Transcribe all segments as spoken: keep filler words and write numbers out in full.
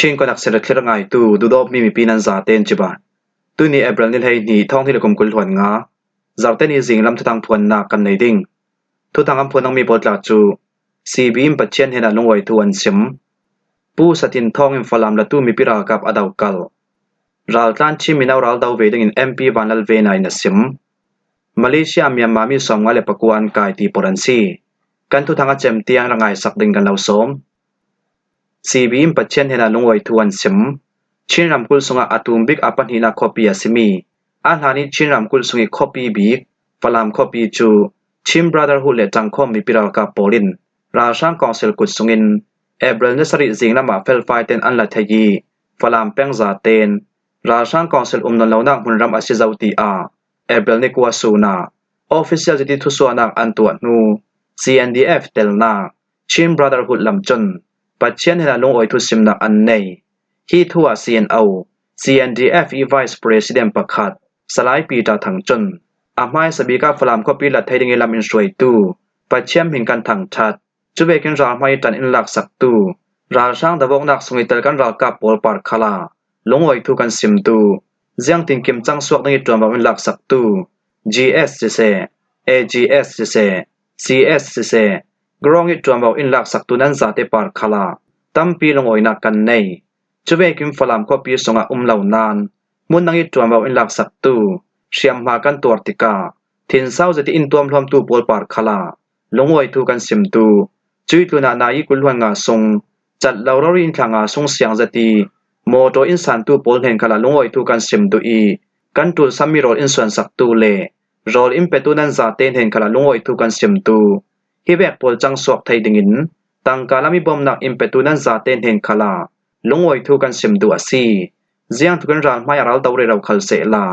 Chin Konak Seret Thlir ngaitu, duhdawtmi mipi nan zaten cibai. Tuni April ni hleihnih, thawng hnih le kum kul hluan nga, Zarte ni zinglam thuthang phuannak kan nei ding. Thuthang an phuan dingmi pawl tla cu C B in Pathian hnenah lungawi thu an sim. Pu Satin Thawng in Falam latu mipi ralkap a dokal. Raltlan Chin mino ral do ve dingin M P Vanlal Vena in a sim. Malaysia ah Myanmar mi sawmnga le pakua an kai ti por an si. Kan thuthang a cem tiang ra ngaisak ding kan lo sawm. C B in Pathian hnenah lungawi thu an sim. Chin ramkulh sungah a tum bik a pahnihnak khuapi a simi, a hlan ih Chin ramkulh sungih khuapi bik Falam khuapi cu Chin Brotherhood le ṭangkhawm mipi ralkap pawl in ralhrang kawngsil kut sungin April ni sarih zinglam ah felfai ten an la thei ih Falam peng zaten ralhrang kawngsil um nawn lonak hmunram a si zo tiah April ni kua sun ah official ziti thusuahnak an tuah hnu C N D F telnak Chin Brotherhood lam cun Pathian hnenah lungawi thu simnak an nei. Hi thu ah C N O, C N D F ih Vice President pakhat Salai Peter Thang cun a hmaisa bik ah Falam khuapi la thei ding ih lam in hruaitu Pathian hmin kan thangṭhat. Cuvekin ralhmai ih ṭan in laksaktu, ralhrang davawknak sungih tel kan ralkap pawl par khalah lungawi thu kan simtu, ziangtinkim cang suak ding ih ṭuanvo in laksaktu, G S siseh, A G S siseh, C S siseh, grawng ih ṭuanvo in laksaktu nan zate par khalah tampi lungawinak kan nei. Cuvekin Falam khuapi sungah um lo nain hmun dang ih ṭuanvo in laksaktu hriamhma kan tuar tikah thinsau zet ih in tuamhluamtu pawl par khalah lungawi thu kan simtu, cuih tlunah nai ih kul hluan nga sung cat lo rori in thla nga sung siang zet ih mawṭaw in santu pawl hnen khalah lungawi thu kan simtu ih kan ṭulsammi rawl in suansaktu le rawl in petu nan zate hnen khalah lungawi thu kan simtu, hi vek pawl cang suak thei dingin tangka lam ih bawmhnak in petu nan zate hnen khalah lungawi thu kan simtu a si. Ziangtlukin ralhmai a ral do rero khal sehla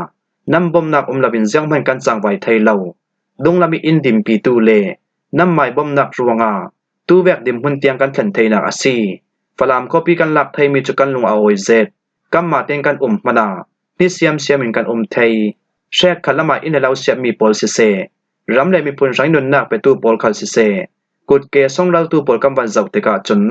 nan bawmhnak um loin zianghman kan cangvai thei lo. Dunglam ih in dinpitu le nanmai bawmhnak ruangah tuvek dinhmun tiang kan thlen theinak a si. Falam khuapi kan lak theimi cu kan lung a awi zet. Kanmah tein kan um hmanah hnisiam siam in kan um thei. Hrekkhat lamah inn le lo siatmi pawl siseh, ram le miphun hrangih nunnak petu pawl khal siseh, kutke songraltu pawl kan van zoh tikah cun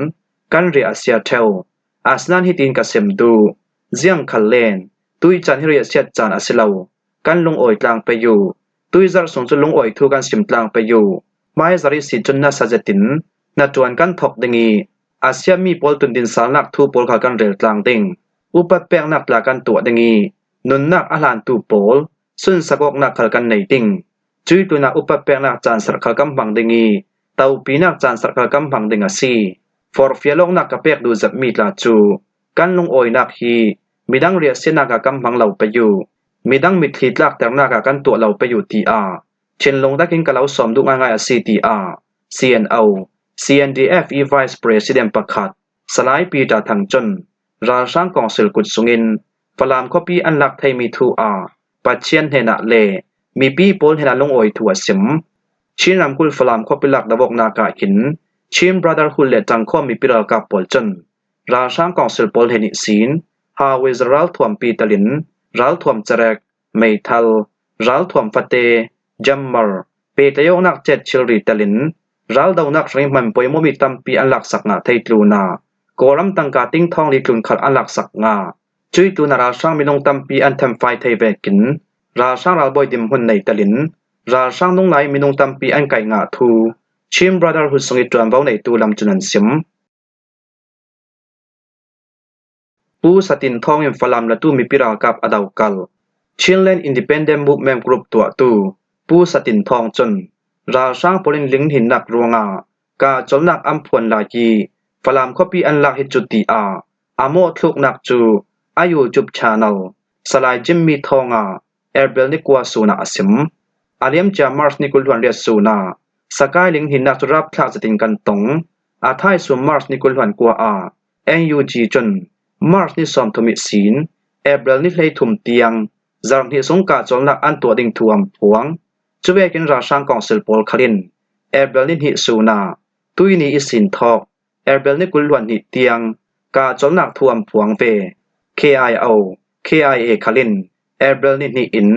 kan riah a sia ṭheu. Asinain hitin ka sim duh, ziang khal len, tuih caan hi riahsiat caan a si lo. Kan lungawi tlang pei uh. Tuih zarh sung cu lungawi thu kan sim tlang pei uh. Hmaizarh ihsin cun nasa zetin hnaṭuan kan thawk ding ih a siatmi pawl tundinsalnak thu pawl kha kan rel tlang ding. Upat peknak tla kan tuah ding ih nunnak a hlantu pawl sunsak awknak khal kan nei ding. Cuih tlunah upat peknak caan serh khal kan hmang ding ih topinak caan serh khal kan hmang ding a si. Forhfial awknak ka pek duh zetmi tla cu kan lungawinak hi midang riahsiatnak ah kan hmang lo pei uh, midang mitthli tlakternak ah kan tuah lo pei uh, tiah thinlung takin ka lo sawm duh ngaingai a si, tiah C N O, C N D F ih Vice President pakhat Salai Peter Thang cun ralhrang kawngsil kut sungin Falam khuapi an lak theimi thu ah Pathian hnenah le mipi pawl hnenah lungawi thu a sim. Chin ramkulh Falam khuapi lak davawknak ah hin Chin Brotherhood le ṭangkhawm mipi ralkap pawl cun ralhrang kawngsil pawl hnen ihsin hawizar ralthuampi telin ralthuam cerek, meithal, ralthuam fate, jammar, pehtlaih awknak cet thilri telin raldonak hrangih hman pawimawhmi tampi an laksak ngah thei tlunah Kawlram tangka ting thawng li tlun khal an laksak ngah. Cuih tlunah ralhrang minung tampi an thenfai thei vekin ralhrang ralbawi dinhmun nei telin ralhrang nunglai minung tampi an kaih ngah thu Chin Brotherhood sungih ṭuanvo neitu lam cun an sim. Pu Satin Thawng in Falam latu mipi ralkap a dokal. Chinland Independent Movement Group tuahtu Pu Satin Thawng cun ralhrang pawl in linghinnak ruangah kahcolhnak an phuan lai ih Falam khuapi an lak hi cu, tiah a mawhthluknak cu a YouTube channel Salai Jimmy Thawng ah April ni kua sun ah a sim. A liamcia March ni kul hluan riat sun ah Sakai linghinnak cu rapthlak zetin kan tong. A thaisun March ni kul hluan kua ah N U G cun March ni sawmthum ihsin April ni hleithum tiang zarh hnih sung kahcolhnak an tuah ding thu an phuang. Cuvekin ralhrang kawngsil pawl khal in April ni hnih sun ah tuihni ihsin thawk April ni kul hluan hnih tiang kahcolhnak thu an phuang ve. K I O, K I A khal in April ni hnih in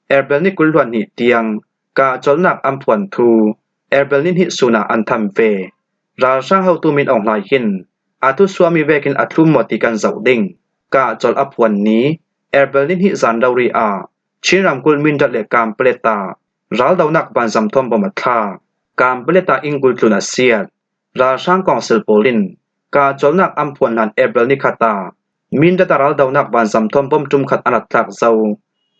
April ni kul hluan hnih tiang kahcolhnak an phuan thu April ni hnih sun ah an tham ve. Ralhrang hotu Min Aung Hlaing hin A thusuahmi vekin a thlum maw ti kan zoh ding. Kahcawlh a phuan ni, April ni hnih zan rori ah Chin ramkulh Mindat le Kanpetlet ah raldonak vanzam thawm bom a thlak. Kanpetlet ah inngul tlun a siat. Ralhrang kawngsil pawl in kahcawlhnak an phuan hlan April ni khat ah Mindat ah raldonak vanzam thawm bom tum khat an rak thlak zo.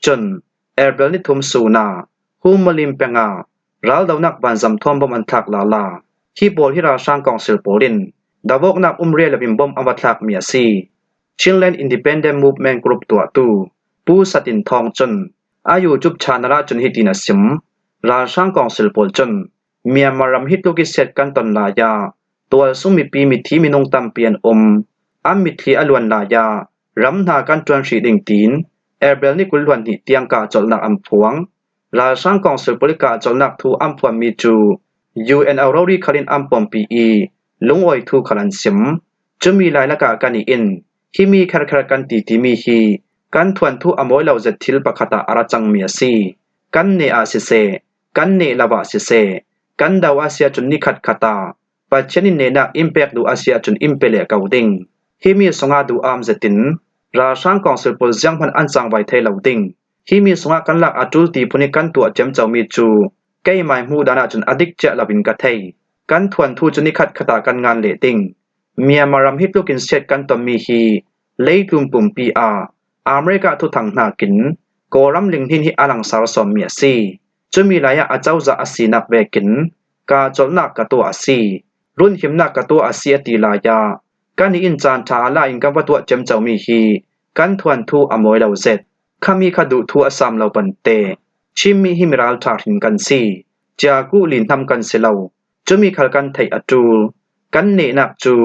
Cun April ni thum sun ah Humalin peng ah raldonak vanzam thawm bom an thlak lala. Hi pawl hi ralhrang kawngsil pawl in davawknak um rih loin bom an va thlakmi a si. Chinland Independent Movement Group tuahtu Pu Satin Thawng cun a YouTube channel ah cun hitin a sim. Ralhrang kawngsil pawl cun Myanmar ram hi tluk i siat kan ton lai ah tualsung mipi, mithi minung tampi an um. An mitthli a luan lai ah ram hna kan ṭuan hrih ding tiin April ni kul hluan hnih tiang kahcawlhnak an phuang. Ralhrang kawngsil pawl i kahcawlhnak thu an phuanmi cu U N O rori khal in an pawmpi i lungawi thu khal an sim. Cumi lai lakah kan i in himi kherkher kan ti timi hi kan thuanthu a mawi lo zet thil pakhat ah a ra cangmi a si. Kan neh ah siseh, kan neh lo ah siseh, kan do a si ahcun ni khatkhat ah Pathian in nehnak in pek duh a si ahcun in pe leh ko ding. Himi sungah duh am zetin ralhrang kawngsil pawl zianghman an cangvai thei lo ding. Himi sungah kan lak a ṭul ti phun i kan tuah ciamcomi cu keimai hmuh dan ahcun a dik ciah loin ka thei. Kan thuanthu cu ni khatkhat ah kan ngan leh ding. Myanmar ram hi tlukin siat kan tonmi hi leitlun pumpi ah America thuthang hnakin Kawlram linghnin hi a langsar sawnmi a si. Cumi lai ah acozah a sinak vekin kahcawlhnak ka tuah a si, runhimnak ka tuah a si a ti lai ah kan i in caan ṭha a la in kan va tuah ciamcomi hi kan thuanthu a mawi lo zet. Khami kha duhthu a sam lo pante. Chinmi hi mi ralṭha hrin kan si. Ciakuh li hnam kan si lo. Cumi khal kan theih a ṭul. Kan nehnak cu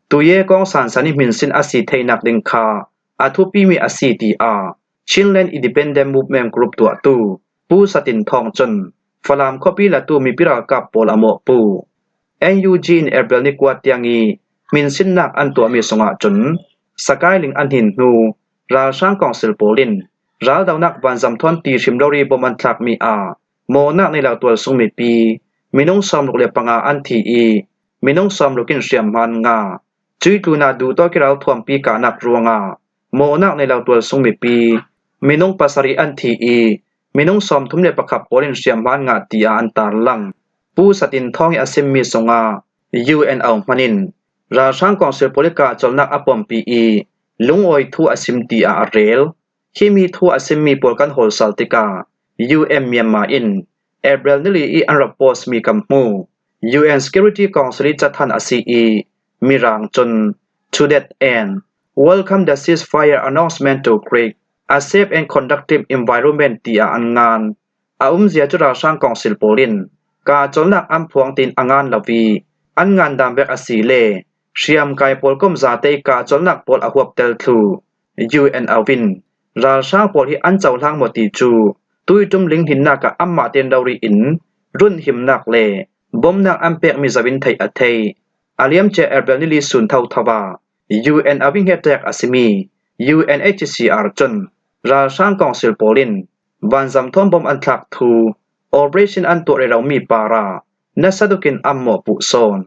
tuye kawng sansan i hminsin a si theinak ding kha a thupimi a si, tiah Chinland Independent Movement Group tuahtu Pu Satin Thawng cun Falam khuapi latu mipi ralkap pawl a mawhpu. N U G in April ni kua tiang i hminsinnak an tuahmi sungah cun Sakailing an hin hnu ralhrang kawngsil pawl in raldonak vanzam thawn ti hrim rori bom an thlakmi ah mawhnak nei lo tualsung mipi minung sawmruk le panga an thi i minung sawmruk in hriamhma an ngah. Cuih tlunah duhtawk i ralthuampi kahnak ruangah mawhnak nei lo tualsung mipi minung pasarih an thi i minung sawmthum le pakhat pawl in hriamhma an ngah, tiah an tarlang. Pu Satin Thawng i a simmi sungah U N O hman in ralhrang kawngsil pawl i kahcawlhnak a pawmpi i lungawi thu a sim, tiah a rel. Himi thu a simmi pawl kan hawlsal tikah U N Myanmar in April ni li i an rak postmi kan hmu. U N Security Council i cathanh a si i Mirang cun, "To that end, welcome the ceasefire announcement to create a safe and conductive environment," tiah an ngan. A umzia cu ralhrang kawngsil pawl in kahcawlhnak an phuang tiin a ngan lo i an ngan dan vek a si le hriamkai pawl kom zate i kahcawlhnak pawl a huaptel thlu. U N O in ralhrang pawl hi an cohlang maw ti cu tuiṭum linghninnak ah anmah tein rori in runhimnak le bomnak an pekmi zoh in theih a theih. A liamcia April ni li sun thotho ah U N O in hngehtek a simi U N H C R cun ralhrang kawngsil pawl in vanzam thawn bom an thlak thu operation an tuah rero mi parah nasa dukin an mawhpuh sawn.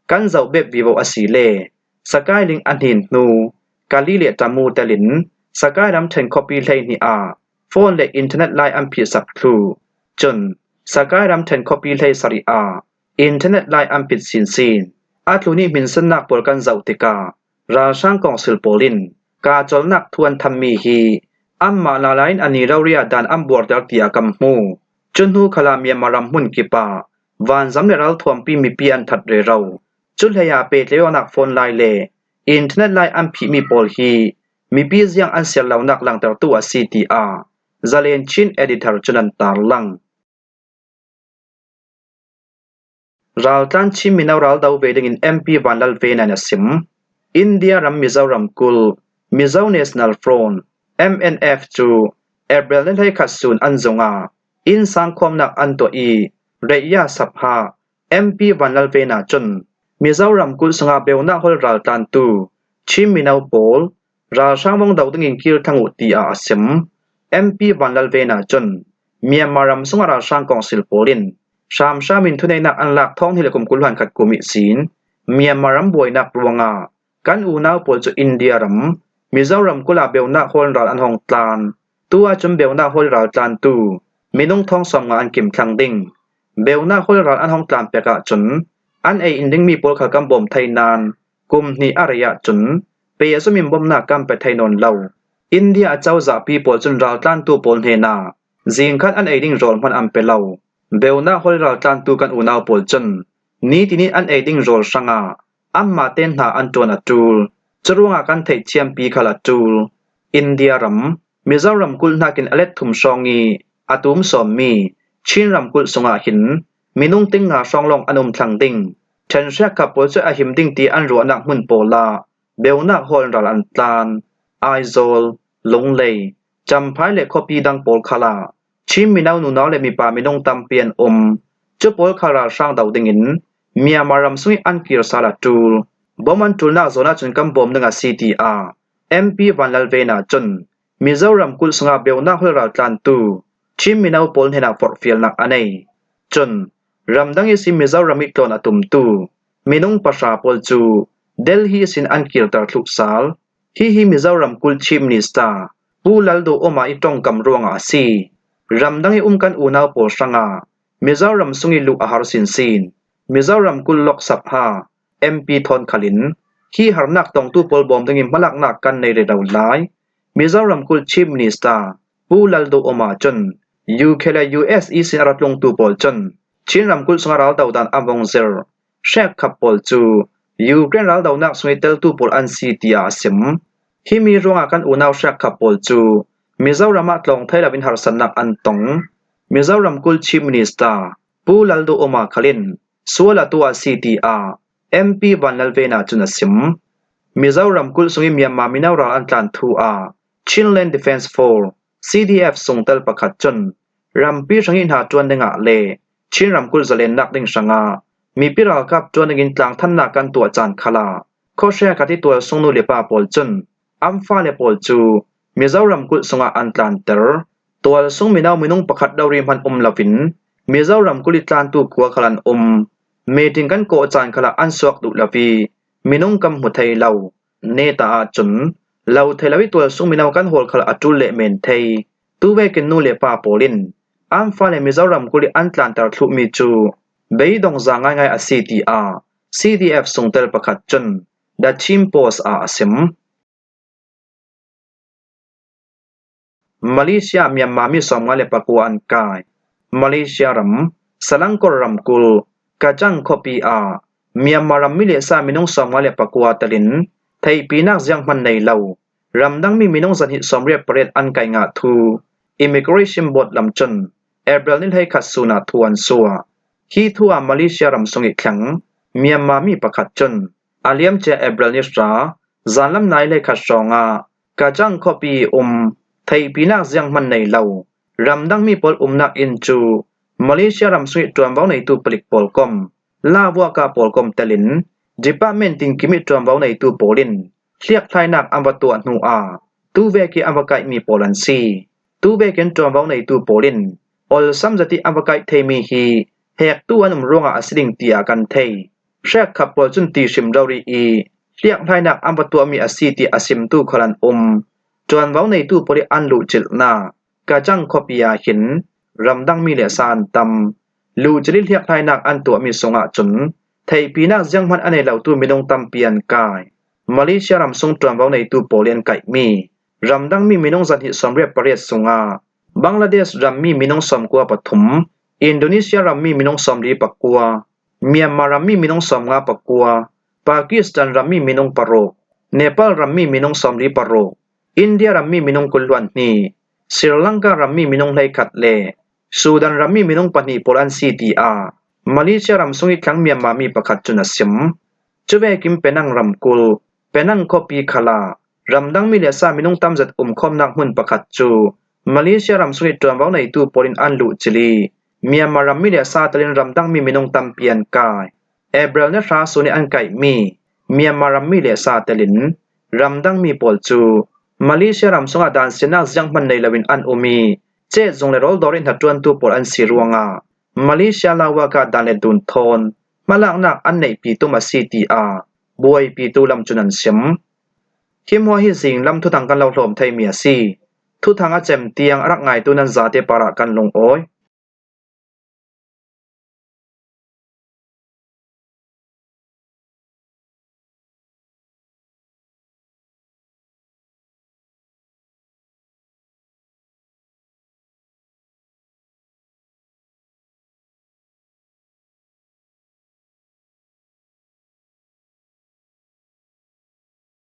Kan zoh bet vivo a si le Sakailing an hin hnu Kali le Tamu telin Sakai ramṭhen khuapi hleihnih ah phone le internet lai an phihsak thlu. Cun Sakai ramṭhen khuapi hleisarih ah internet lai an phit sinsin. A tlun i hminsannak pawl kan zoh tikah ralhrang kawngsil pawl in kahcawlhnak thu an thammi hi anmah lala in a ni rori ah dan an buarter tiah kan hmu. Cu hnu khalah Myanmar ram hmun kip ah vanzam le ralthuampi mipi an that rero. Cu hlei ah pehtlaihawknak phone lai le internet lai an phihmi pawl hi mipi ziang an siar lonak langtertu a si, tiah Zalen Chin editor cun an tarlang. Raltlan Chin mino raldo ve dingin M P Vanlal Vena in a sim. India ram Mizoram kulh Mizo National Front, M N F, cu April ni hleikhat sun an zung ah innsang khawmnak an tuah i Raiya Sabha M P Vanlal Vena cun Mizoram kulh sungah beunak hawl raltlantu Chin mino pawl ralhrang vong do dingin kir thlang uh, tiah a sim. M P Vanlal Vena cun Myanmar ram sungah ralhrang kawngsil pawl in hramhram in thuneihnak an lak thawng hnih le kum kul hlan khat kum ihsin Myanmar ram buainak ruangah Kan unau pawl cu India ram, Mizoram kulh ah beunak hawl ral an hong tlan. Tu ahcun beunak hawl ral tlantu minung thawng sawmnga an kim thlang ding. Beunak hawl ral an hong tlan pek ahcun an ei in dingmi pawl khal kan bawm thei nain kum hnih a rei ahcun pe a zom in bawmhnak kan pe thei nawn lo. India a cozahpi pawl cun ral tlantu pawl hnenah zingkhat an ei ding rawl hmanh an pe lo. Beunak hawl ral tlantu kan unau pawl cun nitin in an ei ding rawl hrangah anmah te hna an ṭuan a ṭul. Curuangah kan theihthiampi khal a ṭul. India ram, Mizoram kulh hnakin a let thum hrawng i a tum sawmmi Chin ramkulh sungah hin minung ting nga hrawng lawng an um thlang ding. Ṭhen hriakkhap pawl cu a him ding ti an ruahnak hmun pawl ah beunak hawl ral an tlan. Aizawl, Lunglei, Champhai le khuapi dang pawl khal ah Chin mino nunau le mipa minung tampi an um. Cu pawl khal ralhrang do dingin Myanmar ram sung i an kir sal a ṭul. Bom an ṭulnak zawn ahcun kan bawm ding a si, tiah M P Van Lal Vena cun Mizoram kulh sungah beunak hawl ral tlantu Chin mino pawl hnenah forhfialnak a nei. Cun ramdang ihsin Mizoram i tlawn a tumtu minung pahra pawl cu Delhi ihsin an kirter thluh sal. Hihi Mizoram kulh Chief Minister Pu Lalduh Awma i ṭongkam ruangah a si. Ramdang i um kan unau pawl hrangah Mizoram sung i luh a har sinsin. Mizoram kulh Lok Sabha M P thawn khal in hi harnak tongtu pawl bawm dingin hmalaknak kan nei rero lai. Mizoram kulh Chief Minister Pu Lalduh Awma cun U K le U S ihsin a ra tlungtu pawl cun Chin ramkulh sungah ral dodan an vung zir. Hriakkhap pawl cu Ukraine raldonak sung i teltu pawl an si, tiah a sim. Himi ruangah kan unau hriakkhap pawl cu Mizoram ah tlawng thei loin harsatnak an tong. Mizoram kulh Chief Minister Pu Lalduh Awma khal in sual a tuah a si, tiah M P Van Lal Vena cun a sim. Mizoram kulh sung i Myanmar mino ral an tlan thu ah Chinland Defence Force, C D F, sungtel pakhat cun rampi hrang i hna ṭuan dingah le Chin ramkulh zalennak ding hrangah mipi ralkap ṭuan dingin tlangthannak kan tuah caan khalah khuahriak a ti tualsung nu le pa pawl cun an fale pawl cu Mizoram kulh sungah an tlanter. Tualsung mino minung pakhat rori hmanh um loin Mizoram kulh i tlantu khua khal an um. Meeting kan kawh caan khalah an suak duh lo i minung kan hmu thei lo. Neta ahcun lo thei lo i tualsung mino kan hawl khal a ṭul leh men thei. Tu vekin nu le pa pawl in an fale Mizoram kulh i an tlanter thluhmi cu beidong za ngaingai a si, tiah C D F sungtel pakhat cun The Chin Post ah a sim. Malaysia Myanmar mi sawmnga le pakua an kai. Malaysia ram, Selangor ramkulh, Kajang khuapi ah Myanmar rammi le sa minung sawmnga le pakua telin theihpinak zianghman nei lo ramdangmi minung zahnih sawmriat pariat an kai ngah thu Immigration Board lam cun April ni hleikhat sun ah thu an suah. Hi thu ah Malaysia ram sung i thleng Myanmar mi pakhat cun a liamcia April ni hra, zanlam nai hleikhat hrawngah Kajang khuapi i um theihpinak zianghman nei lo ramdangmi pawl umnak inn cu Malaysia ram sung i ṭuanvo neitu palik pawlkom, Lawaka pawlkom telin department tinkim i ṭuanvo neitu pawl in hliakhlainak an va tuah hnu ah tu vek i an va kaihmi pawl an si. Tu vekin ṭuanvo neitu pawl in olsam zet i an va kaih theimi hi hektu an um ruangah a si ding tiah kan thei. Hriakkhap pawl cun ti hrim rori i hliakhlainak an va tuahmi a si ti a simtu khal an um. Ṭuanvo neitu pawl i an luhcilhnak Kajang khuapi ah hin ramdangmi le sa an tam. Luhcilh i hliakhlainak an tuahmi sungah cun theihpinak zianghman a nei lotu minung tampi an kai. Malaysia ram sung ṭuanvo neitu pawl i an kaihmi ramdangmi minung zahnih sawmriat pariat sungah Bangladesh rammi minung sawmkua pathum, Indonesia rammi minung sawmli pakua, Myanmar rammi minung sawmnga pakua, Pakistan rammi minung paruk, Nepal rammi minung sawmli paruk, India rammi minung kul hluan hnih, Sri Lanka rammi minung hleikhat le Sudan rammi minung pahnih pawl an si, tiah Malaysia ram sung i thleng Myanmar mi pakhat cun a sim. Cuvekin Penang ramkulh, Penang khuapi khalah ramdangmi le sa minung tamzet umkhawmnak hmun pakhat cu Malaysia ram sung i ṭuanvo neitu pawl in an luhcilh i Myanmar rammi le sa telin ramdangmi minung tampi an kai. April ni hra sun i an kaihmi Myanmar rammi le sa telin ramdangmi pawl cu Malaysia ram sungah dansianak zianghman nei loin an um i cehzung le rawl dawr i hnaṭuantu pawl an si ruangah Malaysia Lawaka dan le dun thawn hmalaknak an neihpi tum a si, tiah buaipitu lam cun an sim. Hi hmuah hi zing lam thuthang kan lo hlawm thei mi a si. Thuthang a cem tiang a rak ngaitu nan zate parah kan lungawi.